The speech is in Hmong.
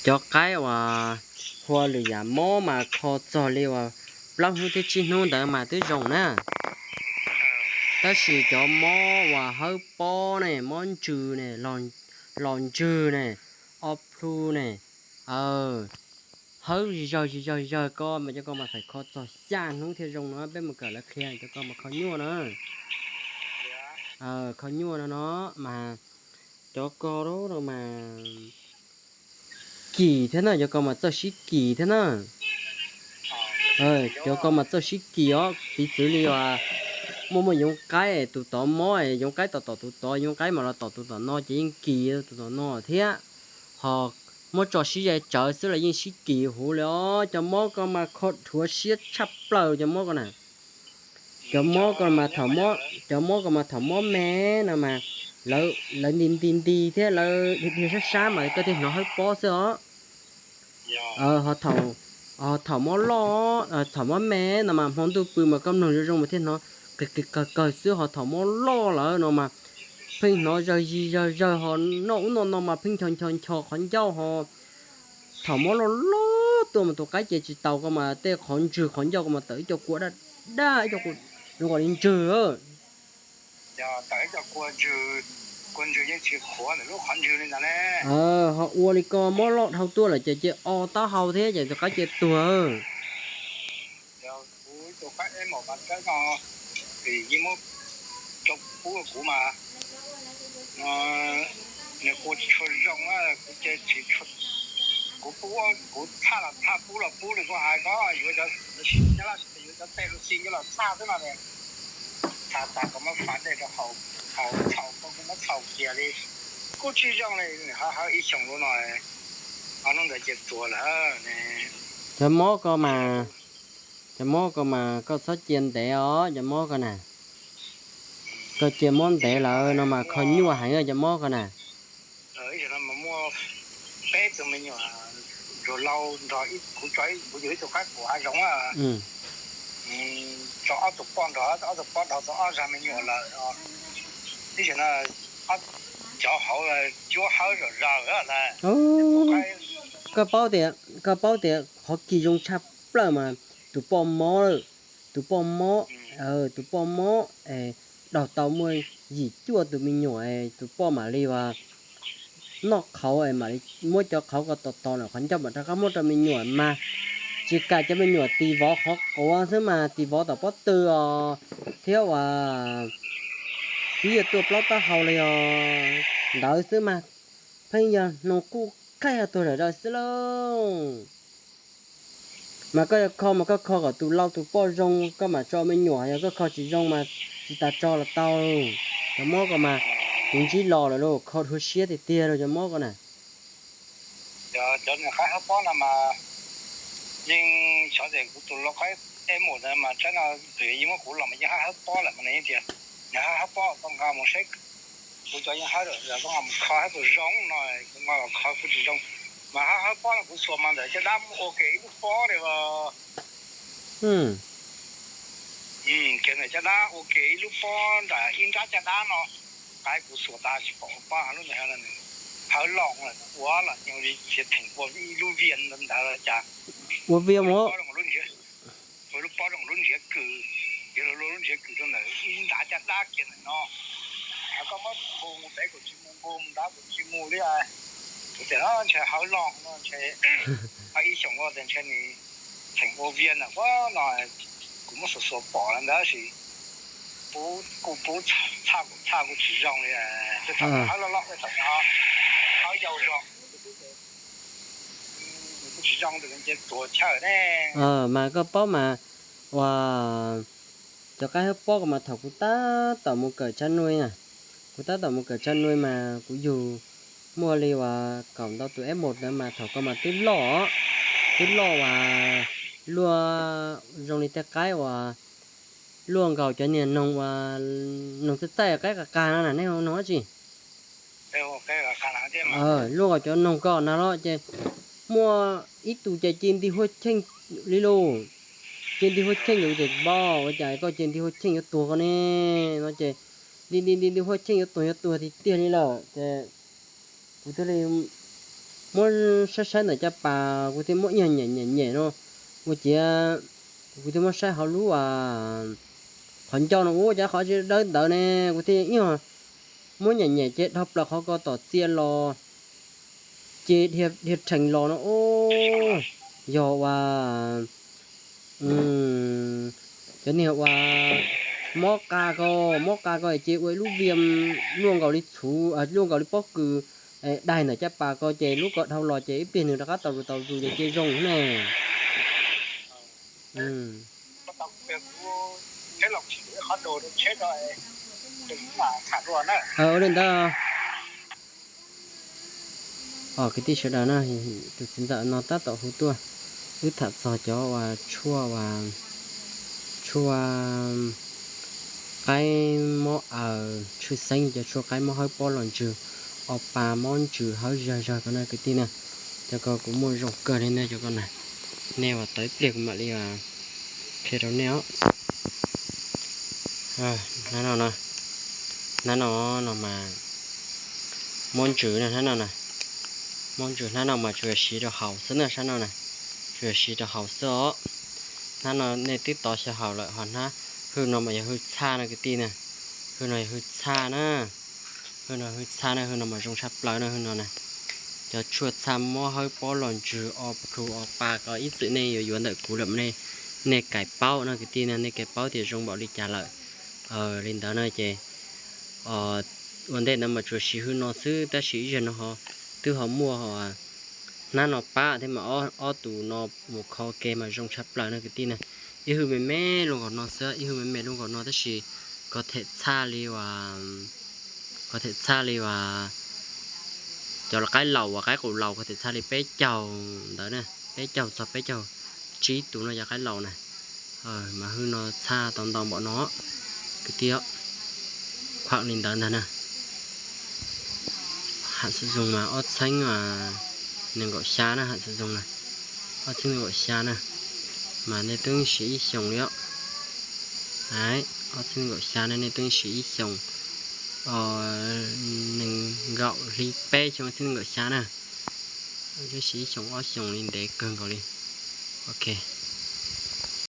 Cov qaib uas hu ua lwm yam mob mas kho txog li uas plaub hnub thiab tsib hnub ntawd mas twb zoo na. Tab sis cov mob uas hawb pob ne, mob ntsws ne, los ntswg ne, o plhu ne, hawb zig zawg zig zawg zig zawg ko mas cov ko mas txawm kho txog xya hnub thiaj zoo no. Peb mus kawm lawv qhia cov ko mas kho nyuaj na. Kho nyuaj no no mas cov ko mas kim thiab na, cov ko mas txawj sib kis thiab na. Cov ko mas txawj sib kis os, piv txwv li uas muaj muaj yoov qaib tus tod mob, yoov qaib tom tom tus tod, yoov qaib mas los tom tus tom no ces yeej kis tus tom no thiab. Ho muab tso sib ze tsawv xwb los yeej sib kis huv li os. Cov mob ko mas kho dhuav siab tshaj plaws cov mob ko na. Cov mob ko mas thaum, cov mob ko mas thaum mob me no mas lawv nti nti nti thiab lawv dhia sab sab mas koj thiaj hnov hawb pob xwb os. Ho thaum mob loj, thaum mob me no mas hmo ntuj pw mas koj mloog zoo zoo mas thiaj hnov qis qis kawg kawg xwb. Ho thaum mob loj lawm no mas pheej hnov zawg zig zawg zawg ho noj ub noj no mas pheej ncho ncho ncho qhov ncauj ho. Thaum mob loj loj tuaj mas tus qaib ce tsis taus ko mas tej qhov ntswg qhov ncauj ko mas tawm ib co kua daj daj, ib co kua zoo nkaus li ntswg. Ho ua li ko mob loj dhau tuaj lawm ces cia o taub hau thiab ces tus qaib cia tuag. Kuv tus qaib eb mom mas tsaib no, yeej muab rau pub kuv mas, nws ua tsis tshua zoo, kuv ces tsis, kuv pub, kuv txhaj los txhaj, pub los pub, nws kuj hais ko yuav cov, yuav cov, yuav cov tej lus xi coj los txhaj xwb no. Txhaj tas kom muab fav dej rau haus, haus txhaum ko kuj muab txhaum kiag li, kuj tsis zoo li. Nws hawb hawb ib xyoos lub no, ob hnub ntawd ces tuag lawm ne. Cov mob ko mas, cov mob ko mas koj txhob cia ntev os cov mob ko na. Koj cia mob ntev lawm no mas kho nyuaj heev cov mob ko na. Ib zaug no mas muaj peb tug me nyuam, Ntsuag Lauj nrog kuv, kuv yug ib tug qaib pum hav zoov, tso ob tug poj nrog, ob tug poj dhau tau ob zag me nyuam lawm. Ib zaug no cov hauv cuab hawb zom zaws lawm. Koj paub tias, koj paub tias qhov kis zoo tshaj plaws mas tus poj mob, tus poj mob, tus poj mob es daug tau muaj yim cuaj tus me nyuam, tus poj mam li uas noj qhauv es mam li muab cov qhauv ko tos tos lawm qhov ncauj mam rov qab muab rau me nyuam mas tsis kam cov me nyuam tis vov qhov quav xwb mas tis vov tom pob tw os, thiab uas twb yuav tuaj plaub taub hau li os ntawd xwb mas pheej yog hnoos quj qeeg tuag zom zaws xwb lauj. Mas koj yuav kho mas koj kho kom tus lau tus poj zoo koj mam tso me nyuam, yog koj kho tsis zoo mas tsis tas tso los tau. Cov mob ko mas kuv ntsib los lawm lauj, kho dhuav siab tiag tiag lauj cov mob ko na. Cov niag qaib hawb pob no mas yeej xyov tias kuv tus lau qaib eb mus ntawd mas tsaib no, tus yeej muab kuv los mas yeej hawb hawb pob lawm mas nws yeej tias nws hawb hawb pob koj nqa mus saib, kuv cov yeej hawb lawm, koj nqa mus kho saib puas zoo no, kuv nqa los kho kuj tsis zoo. Mas hawb hawb pob no kuv xuas mas ntawm caj dab ua ke ib lub pob li os. Kiag ntawm caj dab ua ke ib lub pob nram ib nrab caj dab no, qaib kuv xuas tas tsis pom pob, lub ntawd hawb loj ua los nws khiav theem ua ib lub vias ntawd los cas. Ua vias mus. Lub pob zoo lub ntsiav kws, yuav luag lub ntsiav kws rau ntawm ib nrab caj dab kiag ntawm no. Koj muab nqus mus pem kuj tsis mus, nqus mus nrad kuj tsis mus li. Kuv tias no ntshe hawb loj no ntshe, ib xyoos ua tias ntshe nws theem ua vias ntawm ub no, kuv muab xuas xuas pom lawm ntawd tab sis kuv pub txhaj kuv txhaj kuj tsis zoo li. Tej thaum hawb loj loj, tej thaum hawb yau zog, kuj tsis zoo, tus nce tuag chaw ne. Mas koj paub mas uas cov qaib hawb pob ko mas thaum kuv tab tom mus kawm tsab nuj na, kuv tab tom mus kawm tsab nuj mas kuv yug muaj li uas kaum ntau tus F một ntawd mas thaum ko mas twb loj, twb loj uas luaj zoo li tej qaib uas luaj nkaus cov niag noog uas noog txaij txaij qaib qas qas no na, nej noog dab tsi? Luaj nkaus cov noog ko na los ces muaj ib tug ces ci nti huaj cheej li lauj. Ci nti huaj cheej ces tias, Npawg, ua cas koj ci nti huaj cheej yuav tuag koj ne? No ces nti nti nti nti huaj cheej yuav tuag yuav tuag tiag tiag li lawm ces kuv thiaj li muab saib saib ntawm caj pas, kuv thiaj muab ib nyuag nyem nyem nyem no, ua ciav kuv thiaj muab saib hauv lub qhov ncauj no, ua cas qhov tsis dawb ntawd ne, kuv thiaj ib nyuag muab nyem nyem ces dhau plaws qhov ko tom txia los, ces dhia rhees los no, o, yog ua cov niag ua mob qa ko, mob qa ko ces ua ib lub viam luaj nkaus li txhuv, luaj nkaus li pob kws daig ntawm caj pas ko, ces lub ko dhau los ces ib pliag nws rov qab tau zus tau zus ces zoo ne. Ua li ntawd. Os, kwv tib sawv daws na, tus txiv ntxawm no tab tom hu tuaj, wb tham txog cov uas tshuaj, tshuaj qaib mob aws tshwj xeeb, cov tshuaj qaib mob hawb pob los ntsws, o pa mob ntsws hawb zag zag ko na kwv tij na. Cov ko kuv muaj zoo kawg li na cov ko na. Nej uas tau ib pliag kuv mam li qhia rau nej os. Hnab no, hnab no no mas mob ntsws na, hnab no na, mob ntsws, hnab no mas tsuas yog siv rau haus xwb na, hnab no na, tsuas yog siv rau haus xwb os. Hnab no nej twb tov xyaw haus lawm, ho hnab hwj no mas yog hwj txhaj na kwv tij na, hwj no yog hwj txhaj na, hwj no hwj txhaj na, hwj no mas zoo tshaj plaws na, hwj no na. Cov tshuaj txhaj mob hawb pob los ntsws o plhu o pa ko ib txwm nej yuav yuav ntawm kuv lawm, nej kais paub no kwv tij na, nej kais paub tias zoo npaum li cas lawm. Li ntawd no ces ua ntej ntawd mas tsuas siv hwj no xwb, tab sis ib zaug no ho twb ho muaj hnab no pab thiab mas ob tug no mus kho ke mas zoo tshaj plaws no kwv tij na. Ib hwj me me lub nkaus no xwb, ib hwj me me lub nkaus no tab sis ko them txhaj li uas, ko them txhaj li uas cov qaib laus uas qaib qus laus ko them txhaj li peb caug ntawd na, peb caug txog peb caug tsib tus no cov qaib laus na. Mas hwj no txhaj tau ntau npaum no kwv tij. Khuam li ntawd ntag na. Ham xu zoo mas ob txheeb nees nkaum xya na, ham xu zoo na, ob txheeb nees nkaum xya na, mas nej twb siv ib xyoos li os. Ob txheeb nees nkaum xya na, nej twb siv ib xyoos, nees nkaum hli peb xyoo, ob txheeb nees nkaum xya na, twb siv ib xyoos ob xyoos li ntev kawg nkaus li. Ok.